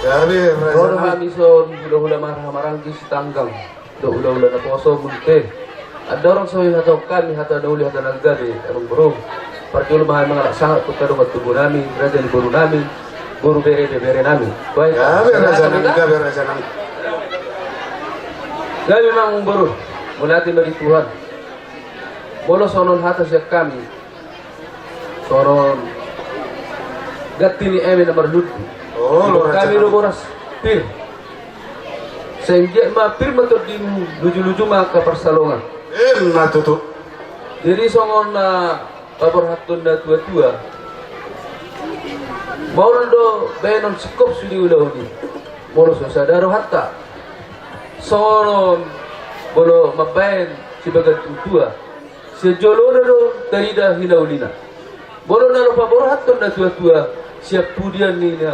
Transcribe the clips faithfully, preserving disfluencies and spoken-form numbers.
Gabe, Raja nami. Ro do hami songon hulahula marhahamaranggi sitanggang dohot hulahula naposo, multe. Andorang so dihatahon hami hata na uli, hata na gabe, amangboru, parjolo ma hami mangalap sangap tu angka dongan tubu nami, raja ni boru nami, boru bere, bebere nami. Baik. Gabe, Raja nami, gabe, Raja nami. Gabe, amangboru, mauliate ma di Tuhan. Molo songon hata sian hami, songon ganti ni eme na marlundu. Oh, didok hami do boras pir. Sai anggiat ma pir ma tondimu, lujuluju ma angka pansalongan. Ima tutu. Jadi songon na paborhathon na tuatua, maol do baenon singkop sude ulaon i. Molo so sada rohanta, songon molo mambaen sibagantung tua, sian jolona do tarida hinaulina. Molo na laho paborhathon na tuatua, sian pudian ninna,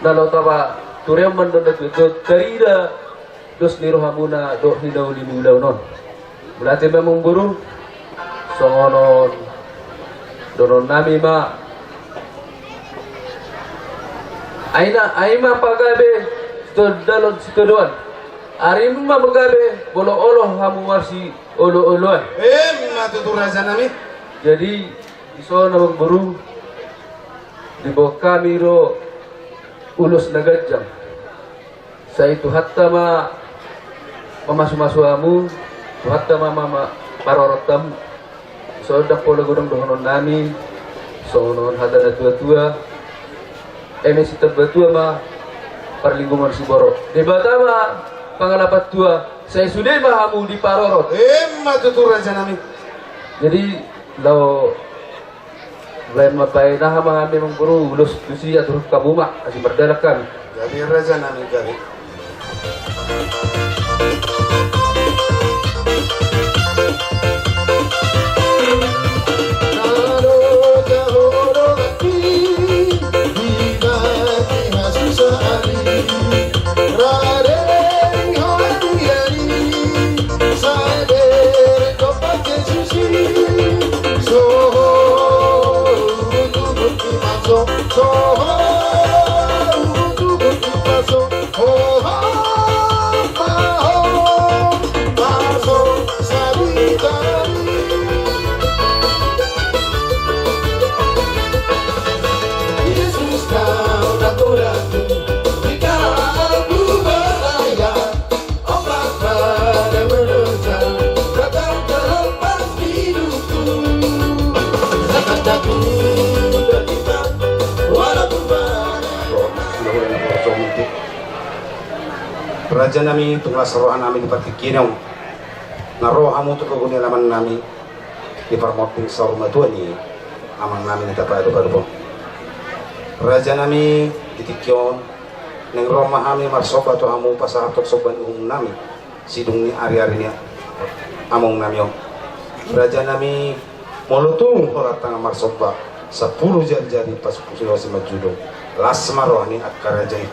na laho tapatureon mandok na tuatua, tarida dos ni rohamuna dohot hinauli ni ulaon on. Mauliate ma, amangboru, songon on dohonon nami ma. Ai na, ai ma pagabe sitondalon sitodoan. Arimu ma pagabe molo olo hamu marsiolooloan. Ima tutu, Raja nami. Jadi, dison, amangboru, diboan hami do ulos na ganjang. Sai Tuhanta ma mamasumasu hamu, Tuhanta ma, ma, ma, parorot hamu. Songon ndang pola godang dohonon nami, songon hata na tuatua, eme sitamba tua ma parlinggoman siborok. Debata ma pangalapan tua, sai sude ma hamu diparorot. Ima tutu, Raja nami. Jadi, laho baen ma, baen aha ma hami, amangboru, ulos tusi, aturhon hamu ma, asa mardalan hami. Gabe, Raja nami, gabe. Raja nami, tung las roha nami di partingkian on, na ro hamu tu pogu ni alaman nami, di parmonding saur matua ni amang nami na tapaadop-adop on. Raja nami, di tingki on, naeng ro ma hami marsomba tu hamu pasahathon somba ni uhum nami, sidung ni ari-ari ni among nami on. Raja nami, molo tung holan tangan marsomba, sampulu jari-jari pasupul Sulawesi manjujung. Las ma roha ni angka raja i.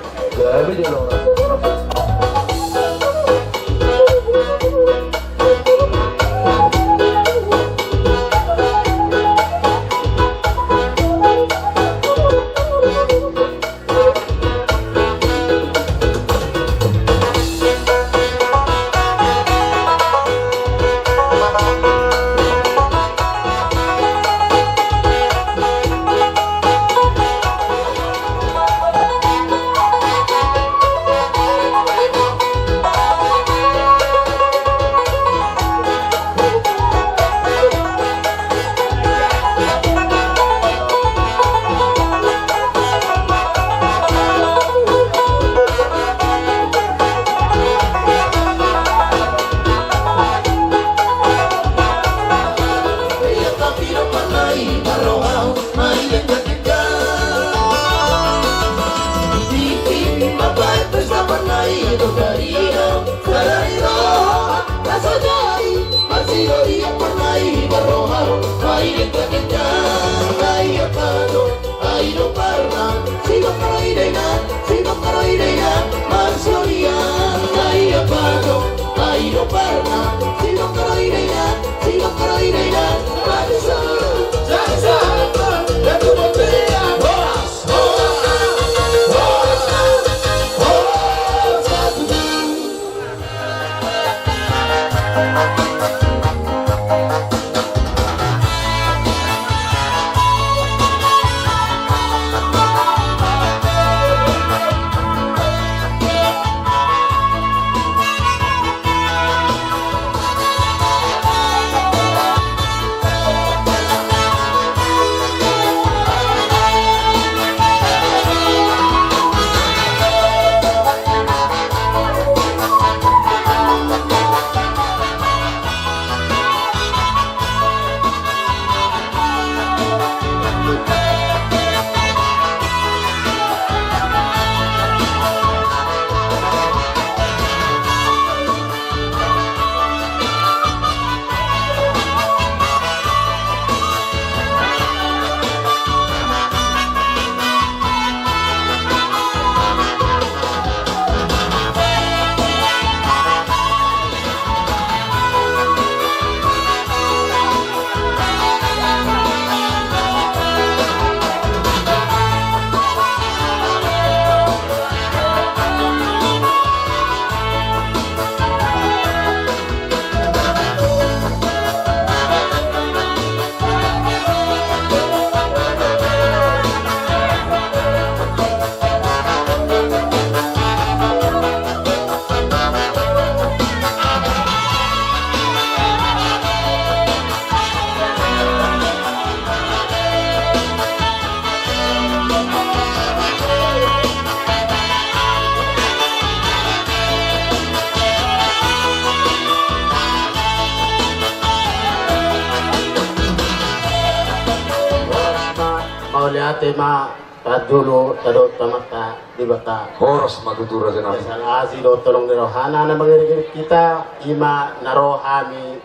Tema tajolo tadok tamata Debata. Horas ma tutu raja nami. Salasi dohot holong ni rohana na mangiringiring hita, ima na ro hami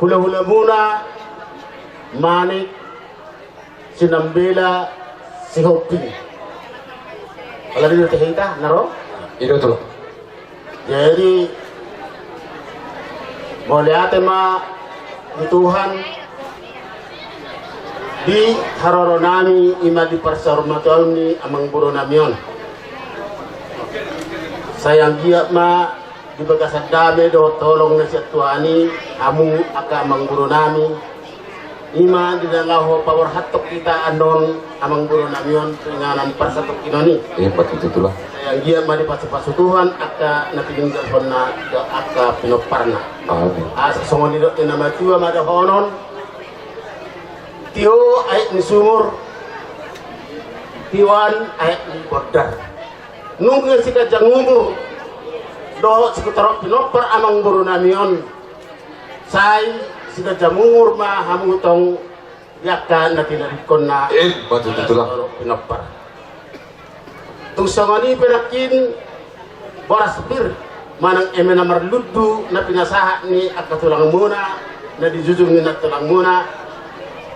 hulahulamuna Manik Sinambela Sihombing. Ala di dohot hita na ro? I do tulang. Jadi mauliate ma di Tuhan di haroro nami ima di parsaurmatuaon ni amangboru nami on. Sai anggiat ma di bagasan dame dohot holong na sian Tuhan i hamu angka amangboru nami. Ima di na laho paborhathon hita annon amangboru nami on tu inganan parsatongkinon i. Ima tutu tulang. Sai anggiat ma dipasupasu Tuhan angka na tininggalhonna dohot angka pinomparna. Amin. Asa songon nidok ni na matua ma dohonon: Tio aek ni sumur, tioan aek ni bondar. Nunga siganjang umur dohot sitorop pinompar amangboru nami on, sai siganjang umur ma hamu tong di angka na tinadingkonna. Ima tutu tulang. Pinompar. Tung songon i pe nangkin boras pir manang eme na marlundu na pinasahat ni angka tulangmuna na dijujung ni nantulangmuna.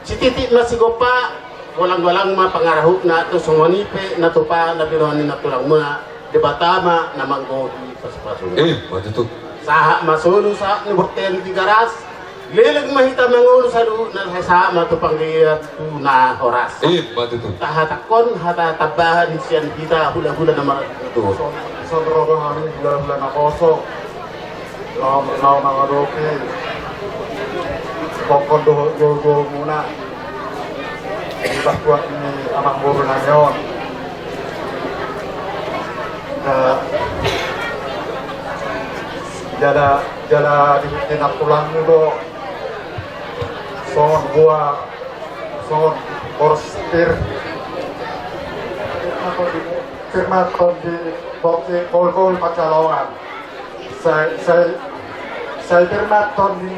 Sititi ma sigompa, golanggolang ma pangarahutna, tung songon i pe na tupa na binoan ni nantulangmuna. Debata ma na manggohi pasupasuna. Ima tutu. Sahat ma solu sahat ni bortean Tigaras. Leleng ma hita mangolu saluhutna, sahat ma tu panggabean tu na horas. Ima tutu. Tahatahon hata tambahan sian hita hulahula na marhata tutu. Songon ro do hami hulahula naposo laho mangadopi tongtong dohot joujou muna di partuat ni amangboru nami on. Jala, jala di, di nantulangmu do songon boa, songon boras pir. Pir ma tondi, boksi kolkol pansalongan. Sai, sai, sai pir ma tondi,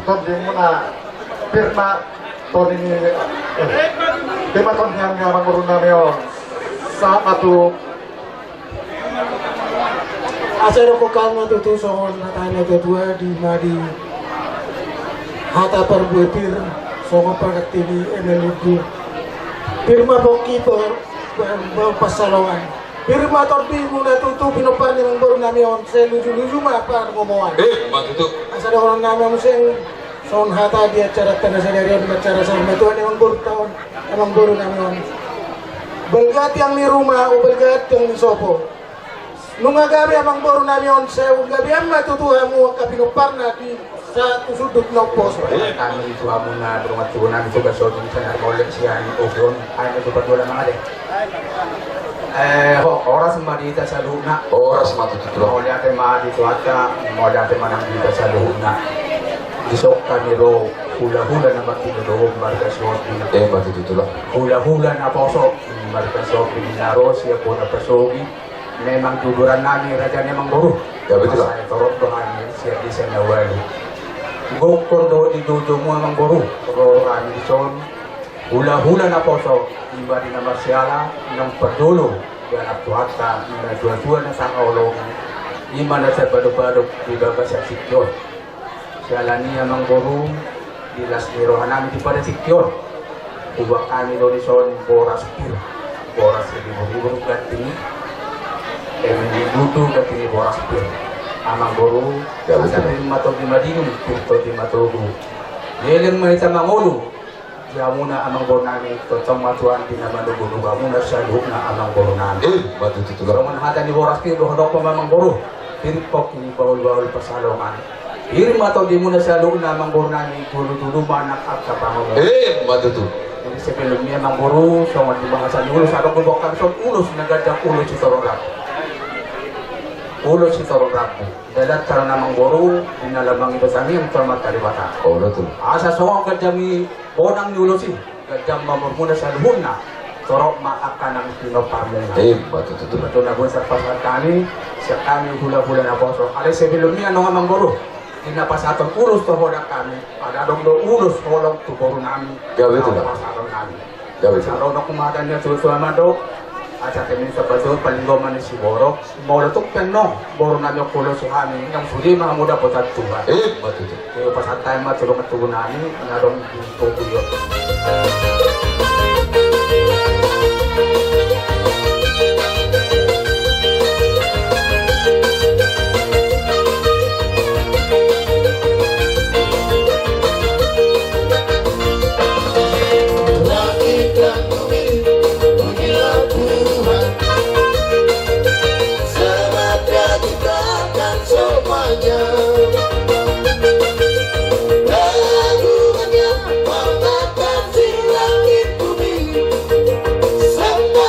tondimuna, pir ma tondi, eh, pir ma tondi ni amangboru nami on. Sahat ma tu Asa didok hami ma tutu songon hata ni natuatua, di ma di hata parbue pir songon pangganti ni eme lundu. Pir ma pongki, pir ma pansalongan. Pir ma tondimuna tutu pinompar ni amangboru nami on, sai lujuluju ma pargomoan. Ima tutu. Asa dohonon nami muse songon hata di acara tana sadari on, acara saur matua ni amangboru taon, amangboru nami on. Balga tiang ni ruma, balga tiang ni sopo. Nunga gabe amangboru nami on, sai gabean ma tutu hamu angka pinomparna di sasundut na umposo. Hami tu hamuna dongan tubu nami tu gasotin sanar molek sian ogon, ai na tu patuala mangade. Eh, ho, horas ma di hita saluhutna. Horas ma tutu tulang. Mauliate ma di Tuhanta, mauliate ma nang di hita saluhutna. Dison hami ro hulahula na martinodohon marga Sihombing. Ima tutu tulang. Hulahula naposo marga Sihombing na ro sian bona pasogi. Memang di uduran nami raja ni amangboru. Ima tutu tulang. Sai torop do hami sian desa na ualu. Gokhon dohot di joujoumu amangboru, ro do hami dison. Hulahula naposo, ima di na marsiala, naung parjolo di anak Tuhanta, di natuatua na sangaolomi, ima na sipatupatuk di bagasan tingki on. Siala ni i amangboru, di las ni roha nami di pada tingki on, huboan hami do dison boras pir, boras siriburibu ganti ni eme ni lundu ganti ni boras pir. Amangboru, asa pir ma tondi madinum, pir tondi matogu. Leleng ma hita mangolu di hamuna amangboru nami, tongtong ma Tuhan di na manogunogu hamuna saluhutna amangboru nami. Ima tutu tulang. Songon hata ni boras pir do hudok ma amangboru, pir pongki, bahulbahul pansalongan. Pir ma tondimuna saluhutna amangboru nami, gulugulu ma nang angka pangomoan. Ima tutu. Jadi sebelum i amangboru, songon di bahasa ni ulos, adong do boan hami son ulos na ganjang, ulos sitoron rambu. Ulos sitoron rambu. Dalan tara na amangboru, di na lambang i do tangiang tu Amanta Debata. Olo tutu. Asa songon ganjang ni bonang ni ulos i, ganjang ma umurmuna saluhutna, torop ma angka nang pinomparmuna. Ima tutu tulang. Ima tutu na boi pasahat hami, sian hami hulahula naposo. Alai sebelum i annon amangboru, di na pasahathon ulos tu horbo hami, adong do ulos holong tu boru nami. Gabe tulang. Pasahathon hami. Gabe. Saro na kumadan ya susu amado. Asa kami sabato paling goma ni si borok. Molo tuk penno, boru nami olo suhami, yang sude ma hamu dapotan Tuhan. Eh, betul. Jadi pasantai ma tu dongan tubu nami, na adong di tubu yo. Langit dan bumi, pujilah Tuhan. Semuanya kagumnya, mengatakan si langit bumi, semua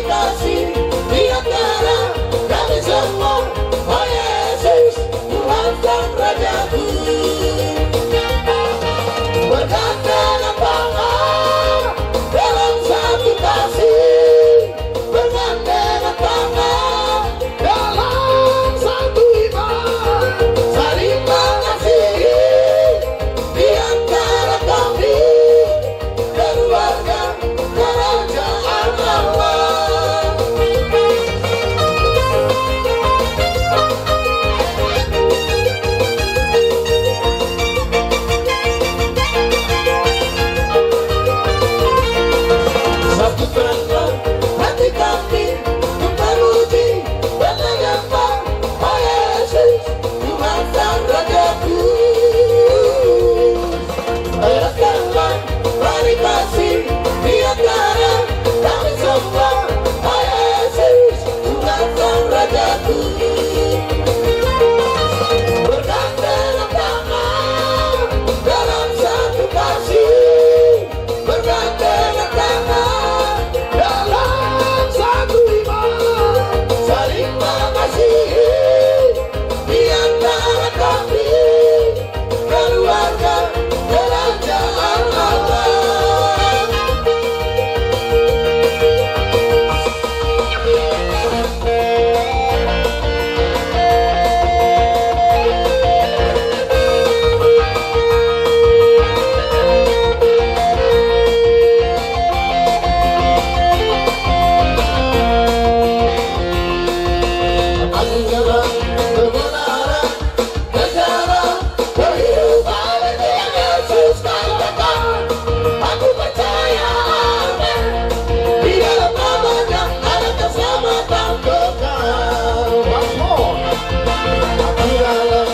Kasih di antara kami semua, oh Yesus, Tuhan dan Rajaku. Bergandengan tangan dalam satu kasih, bergandengan tangan dalam satu iman, saling mengasihi di antara kami, keluarga kerajaan Allah. Satukanlah hati kami untuk memuji dan menyembah, oh Yesus, Tuhan dan Rajaku. Eratkanlah tali kasih di antara kami semua, oh Yesus, Tuhan dan Rajaku. Bergandengan tangan dalam satu kasih, bergandengan tangan dalam satu iman, saling mengasihi di antara kami, keluarga kerajaan Allah. Kebenaran, kebenaran, kehidupan itu yang Yesus katakan. Aku percaya, amin. Di dalam nama-Nya ada keselamatan kekal. Once more. Aku dalam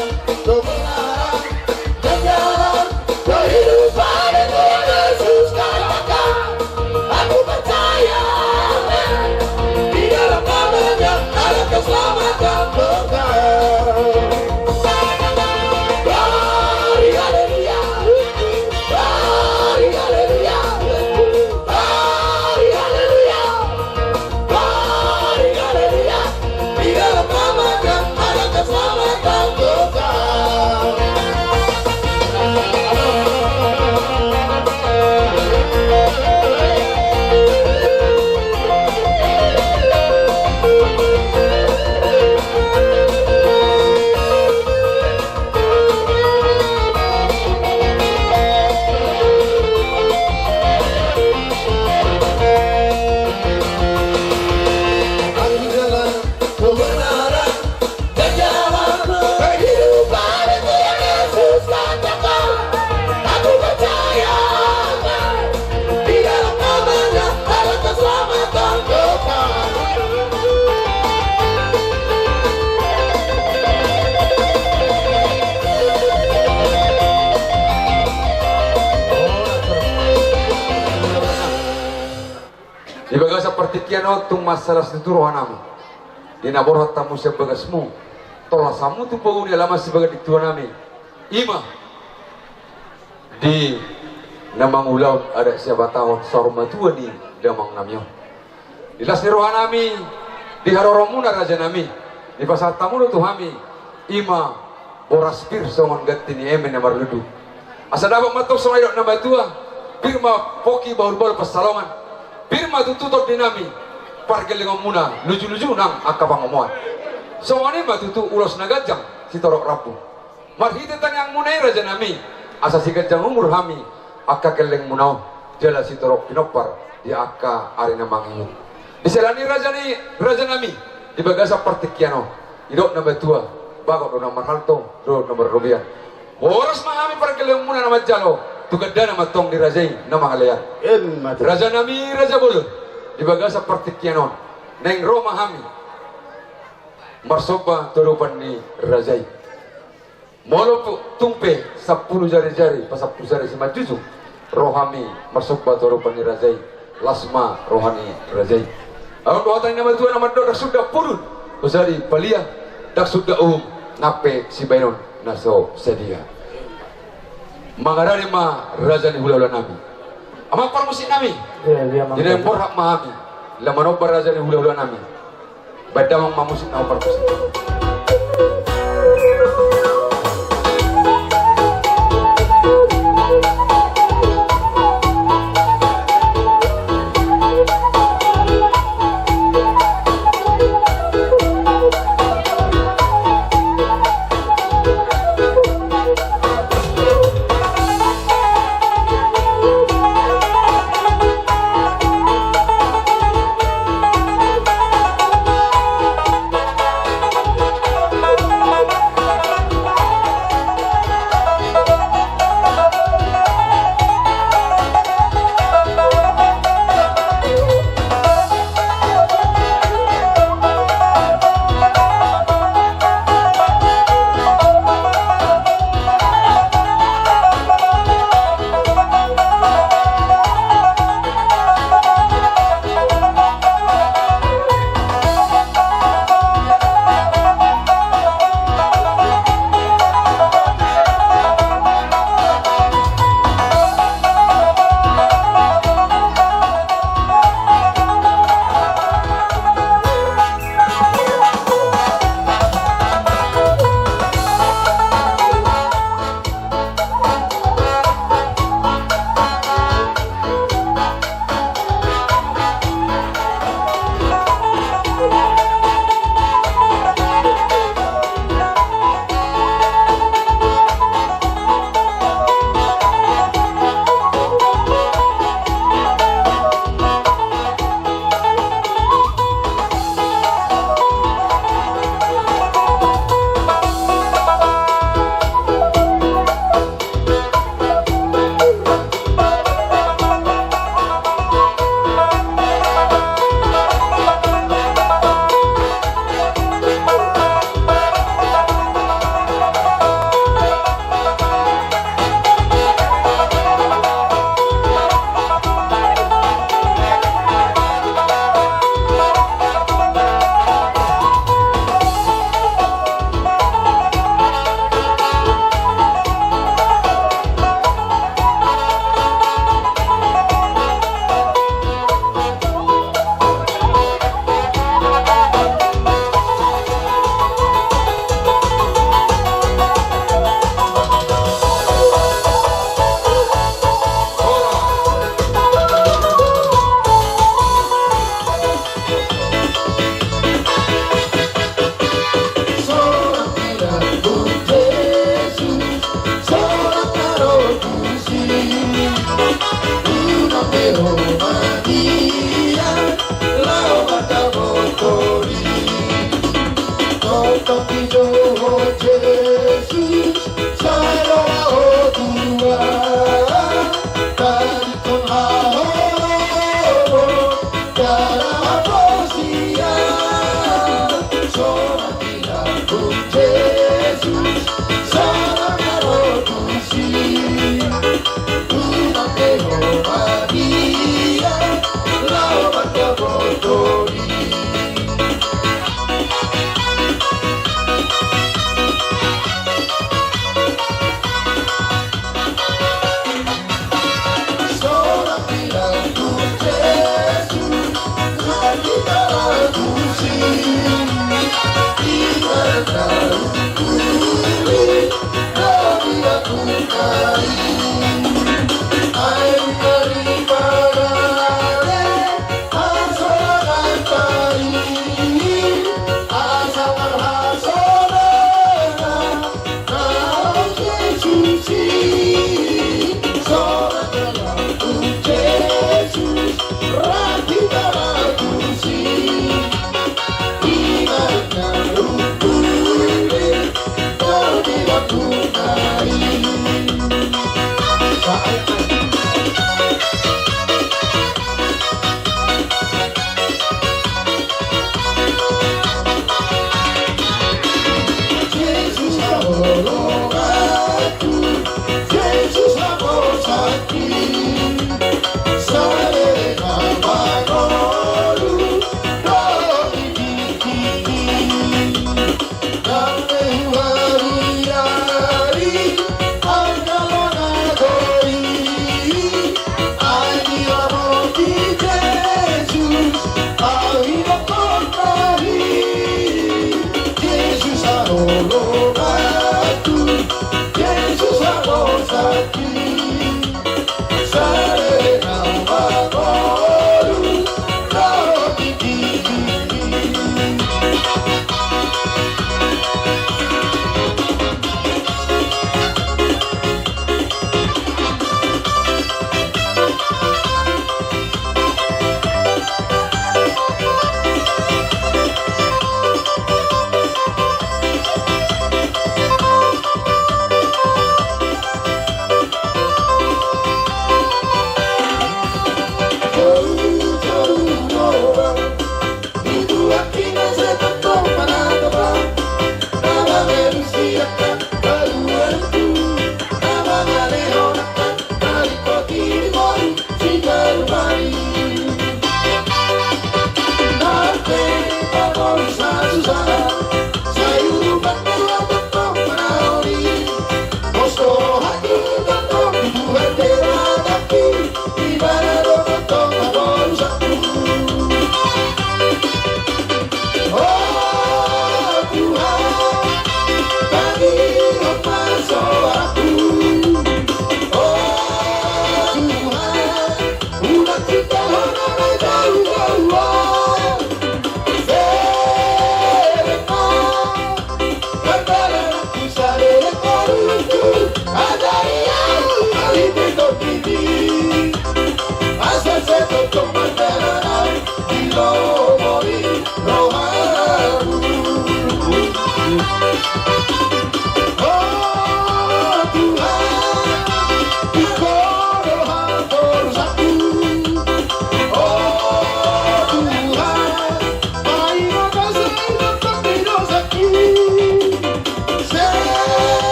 kebenaran, kebenaran, kehidupan itu yang Yesus katakan. Aku percaya, amin. Di dalam nama-Nya ada keselamatan kekal. Glory, haleluya. Glory, haleluya. Glory, haleluya. Glory, haleluya. Di dalam nama-Nya ada keselamatan kekal. Aku dalam kebenaran dan jalan kehidupan itu yang Yesus katakan. Aku percaya, amin. Di dalam nama-Nya ada keselamatan kekal. Di bagasan partingkian on tung mansai las tutu rohanami di na borhat hamu sian bagasmu, tolhas hamu tu pogu ni alaman sibagas di tuanami, i ma di na mangulahon adat sihabatahon saur matua ni damangnami on. Di las ni rohanami, di haroronmuna rajanami, dipasahat hamu do tu hami, i ma boras pir songon ganti ni eme na marlundu. Asa dapot ma tong songon nidok na matua, pir ma pongki bahulbahul pansalongan, pir ma tutu tondinami pargellengonmuna, lujuluju nang angka pangomoan. Songon i ma tutu ulos na ganjang sitorop rambu. Marhite tangiangmuna i rajanami, asa siganjang umur hami angka gellengmuna on, jala sitorop pinompar di angka ari na mangihut. Di siala ni i rajanami, di bagasan partingkian on, didok na matua, bagot do na marhalto, dohot na marrobean. Horas ma hami pargellengonmuna na manjalo, tu gandana ma tong ni raja i na mangalean. Emma tutu. Rajanami raja bolon, di bagasan partingkian on, naeng ro ma hami marsomba tu adopan ni raja i. Molo pu-, tung pe sampulu jarijari, pasampulu jari simanjujung, ro hami marsomba tu adopan ni raja i, las ma roha ni raja i. Adong do hata ni na matua na mandok, ndang suda pudun hujadi palia, ndang suda uhum nang pe sibahenon na so sadia. Mangarade ma raja ni hulahulanami. Amang parmusiknami. Iya, iya, Amang. Di na naeng borhat ma hami. Laho manomba raja ni hulahula nami. Baen damang ma musik na hombar musik.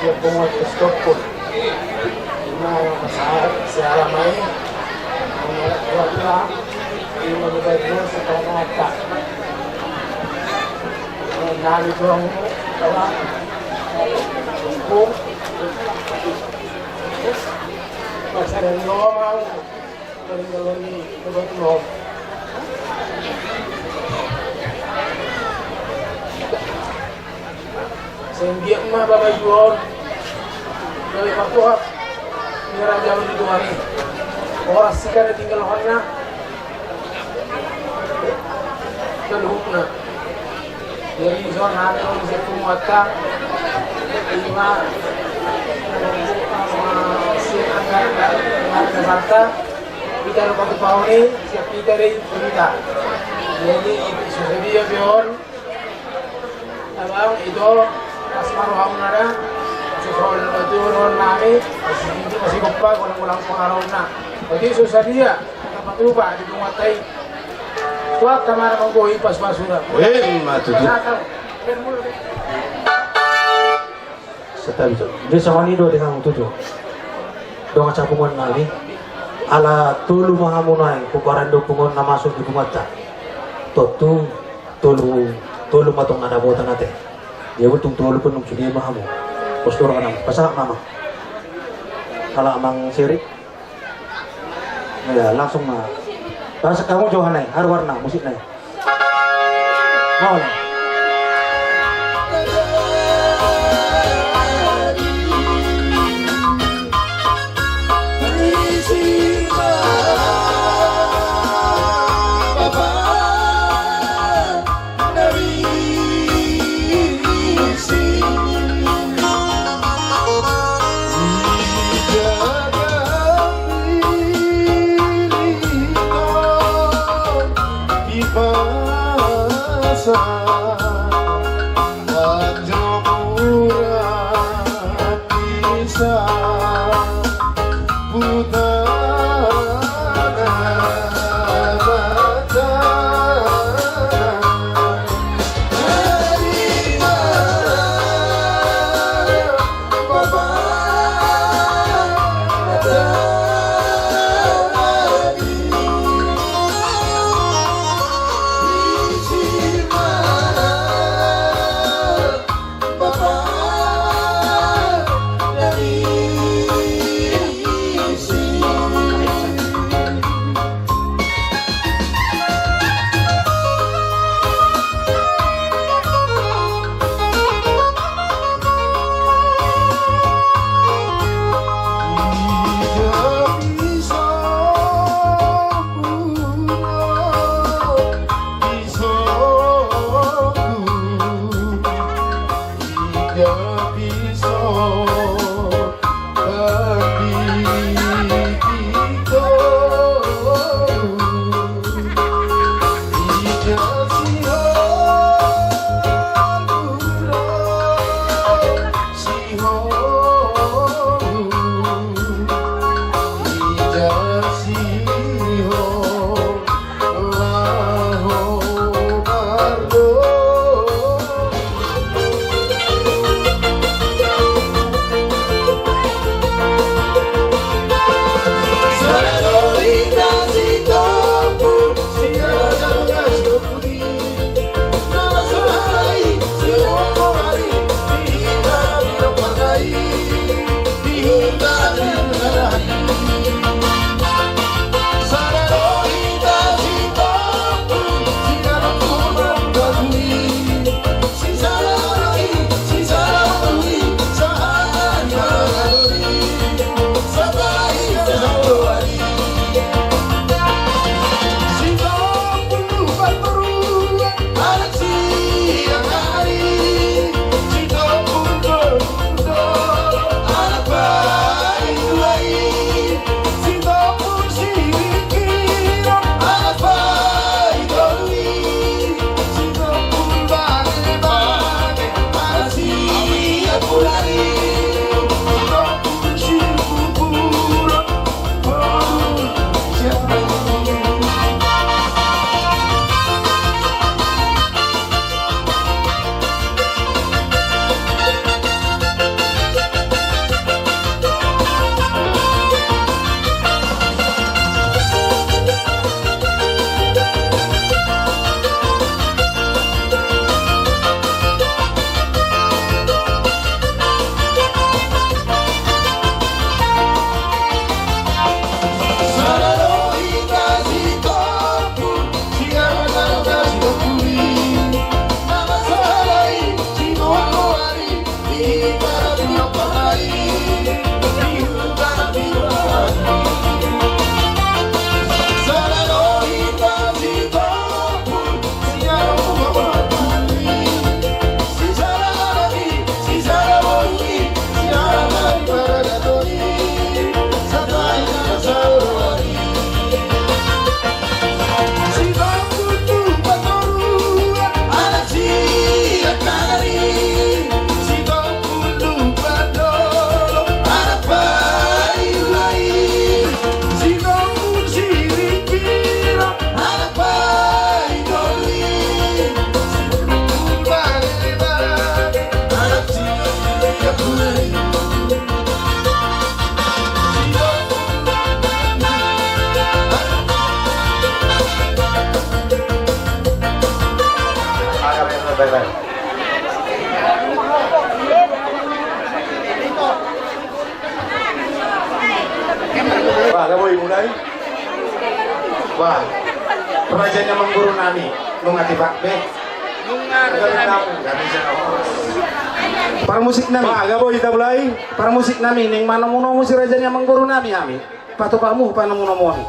Siap, punguan Kristopus. Nah, masa siaran main. Buatlah. Ini mau kita jual sekarang apa? Nani dong, kawan. Bung. Masa dari ngomong. Senggiat ma babayu on. Dari pakuat. Ni raja on di tuan i. Oras sika na tinggal honna. Saluhutna. Jadi, so, nami on, bisa punguanta. Santa, kita lupa tu pauni, siap kita deh, kita. Jadi, sedia bion. Abang, itu, pas maru hamu nada, sesuai dengan turunan nami, masih tinggi, masih gompa, ulang-ulang pengaruhna. Jadi, susah dia, dapat lupa di rumah tai. Kuat kamar menggohi pas-pas sudah. Eh, matu tu. Satabi tu. Dia sama ni do dengan tutu. Dongan sapunguan nami. Ala tolu ma hamu nai, kuparan do punguan na masuk di punguanta. Totu, tolu, tolu ma tong na dapotan ate. Dia betul tolu pun nung sude ma hamu. Postur kanam, pasahat mama. Ala amang seri. Ya, langsung ma. Pasahat hamu jo hanai, aru warna, musik nai. Mau. Baik, baik. Bah, na boi mulai. Bah, raja ni amangboru nami, nunga tipak be. Parmusik nami. Bah, na boi tabulai. Parmusik nami, naeng manomu-nomu si raja ni amangboru nami hami. Patupa hamu panomu-nomu on.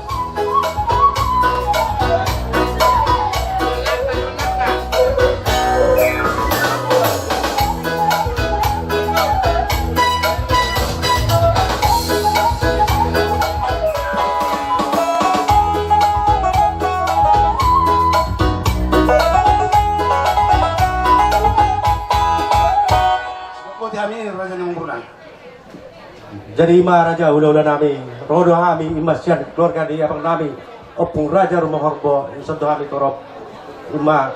Boti hami raja ni amangboru nami. Jadi ima raja hula-hula nami, ro do hami ima sian keluarga ni abang nami, Ompung Raja Rumahorbo, dison do hami torop. Ima,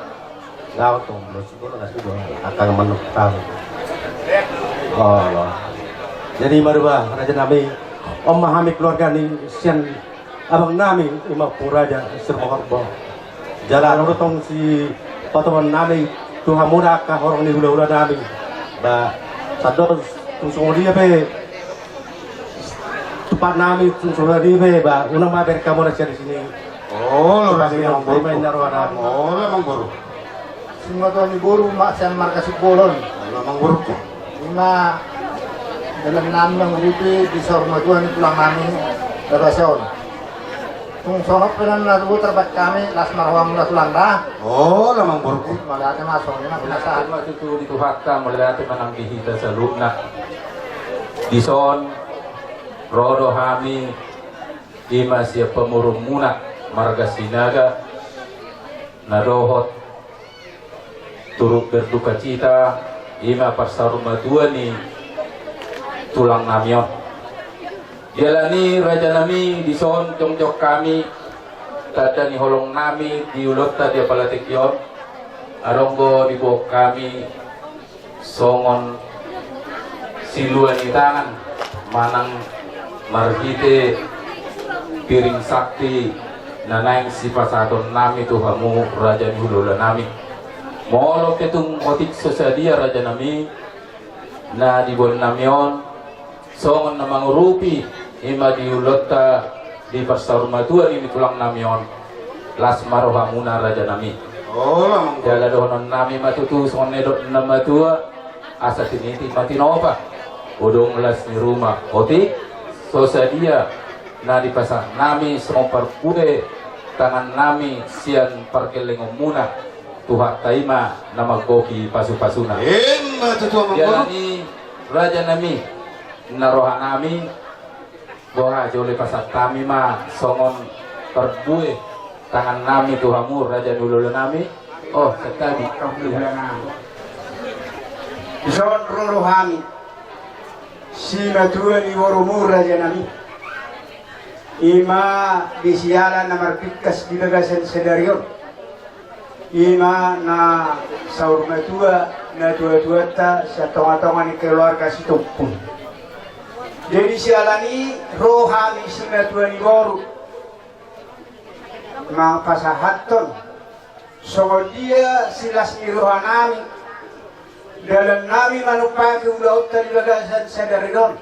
gaot tong, los, los, los, los, akan manuk tahu. Oh, jadi ima do bah raja nami, on ma hami keluarga ni sian abang nami, ima Ompung Raja Rumahorbo. Jala ro do tong sipatupaon nami tu hamuna angka horong ni hula-hula nami. Ba, sandok tung songon dia pe tupa nami, tung songon dia pe, ba, unang ma bereng hamu na sian disi. Oh, olo, amangboru. Ima inna roha nami. Olo, amangboru. Simatua ni boru ma sian marga Simbolon. Olo, amangboru. Ima dalan nami mangurupi di saur matua ni tulang nami, Raja Son. Tung songon pe na tubu tarbat hami, las ma rohamuna tulang da. Olo, amangboru. Mauliate ma songon i ma pinasahat. Mauliate ma tutu di Tuhanta, mauliate ma nang di hita saluhutna. Dison, ro do hami, ima sian pamoruonmuna, marga Sinaga, na dohot turut berdukacita, ima parsaur matua ni tulang nami on. Dialani raja nami, dison jongjong hami, tanda ni holong nami di ulaonta di apala tingki on, adong do diboan hami songon silua ni tangan manang marhite piring sakti na naeng sipasahaton nami tu hamu raja ni hula-hula nami. Molo pe tung otik so sadia raja nami, na diboan nami on songon na mangurupi ima di ulaonta di parsaur matua ni tulang nami on, las ma rohamuna raja nami. Olo, amangboru. Jala dohonon nami ma tutu songon na nidok ni na matua, asa tiniti ma tinopa, odong las ni ruma. Otik so sadia na dipasahat nami songon parbue tangan nami sian pargellengonmuna, Tuhanta ima na manggohi pasu-pasuna. Ima tutu, amangboru. Dialani raja nami, na roha nami, boha jolo pasahat hami ma songon parbue tangan nami tu hamu raja ni hula-hula nami. Oh, santabi. Dison ro do hami simatua ni borumu raja nami, ima di siala na marbingkas di bagasan sadari on. Ima na saur matua natua-tuanta sian tonga-tonga ni keluarga Sitompul. Jadi siala ni i ro hami simatua ni boru mangapasahathon songon dia silas ni roha nami dalan nami manumpaki ulaonta di bagasan sadari on.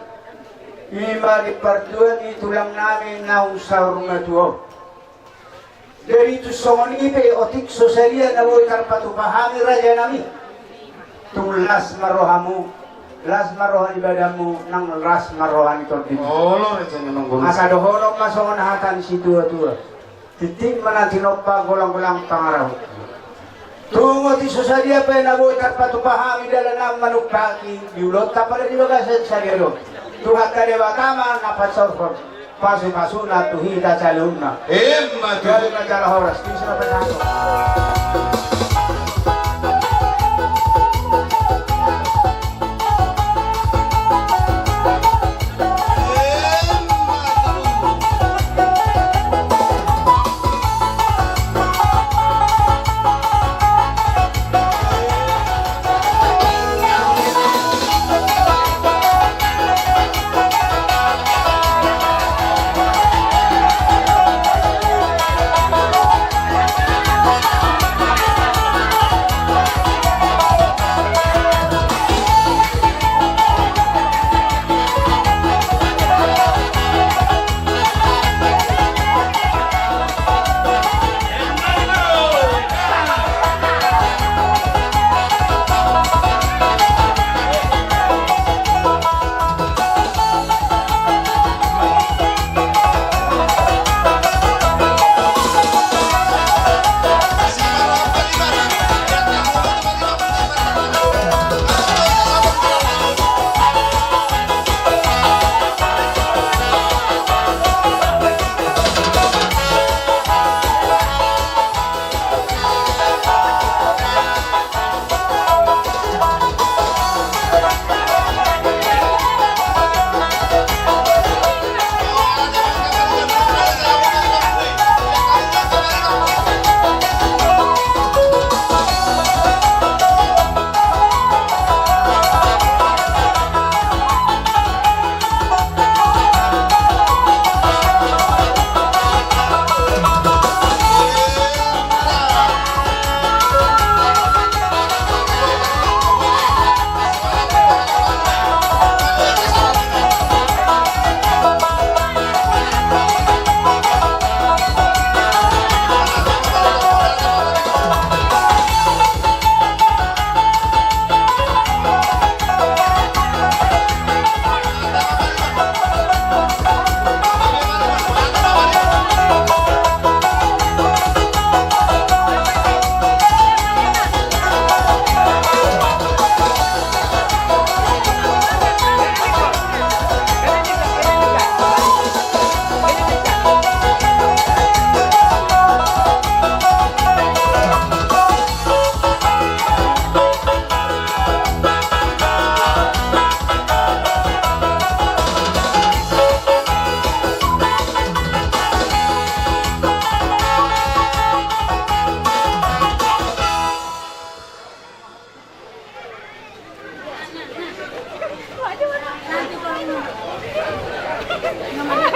Ima di partua ni tulang nami naung saur matua on. Jadi tung songon i pe otik so sadia na boi tarpatupa hami raja nami, tung las ma rohamu, las ma roha ni badanmu, nang las ma roha ni tondinmu. Olo, raja nami. Asa dohonon ma songon hata ni situa-tua: Tintin ma na tinompa, golang-golang pangarahutna. Tung otik so sadia pe na boi tarpatupa hami dalan nami manumpaki di ulaonta pada di bagasan sadari on, Tuhanta Debata ma na pasaorhon pasu-pasuna tu hita saluhutna. Ima tutu. Jadi ma jala horas, bisa ma pasahat.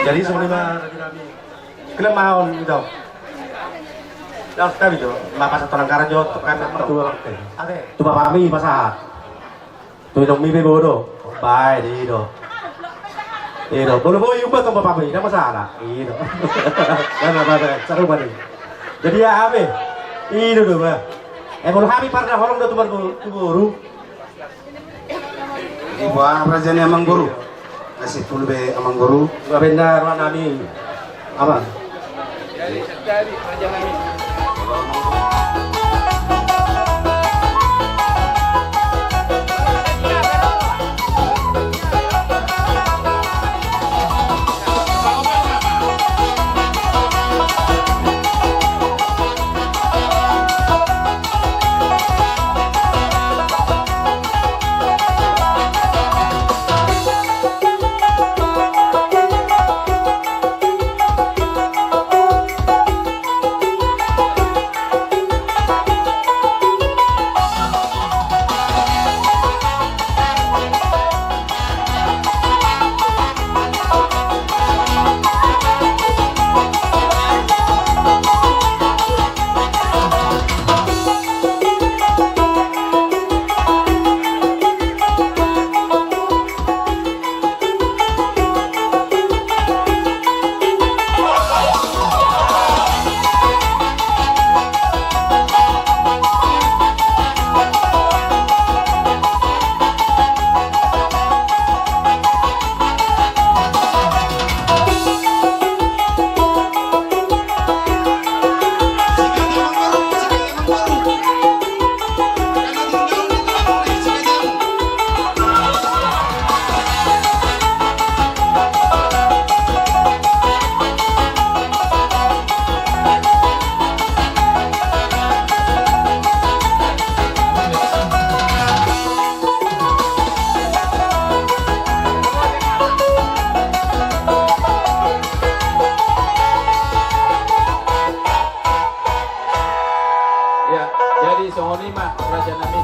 Jadi songon i ma. Kena maon do. Laos kami do, ma pasahat tu anggaran jo, tu kami tu. Ate. Tu bapami pasahat. Tu inongmi pe bodo. Bae, i do. I do. Bodo, bodo, i umba tong bapami, nda masalah. I do. Nda masalah, saru bani. Jadi ya abe. I do do ba. Eh, molo hami parna holong do tu margo-, tu boru. Iba raja ni amangboru. Nasi pulu be amangboru. Iba benda roha nami. Apa? Ya, jadi songon i ma raja nami.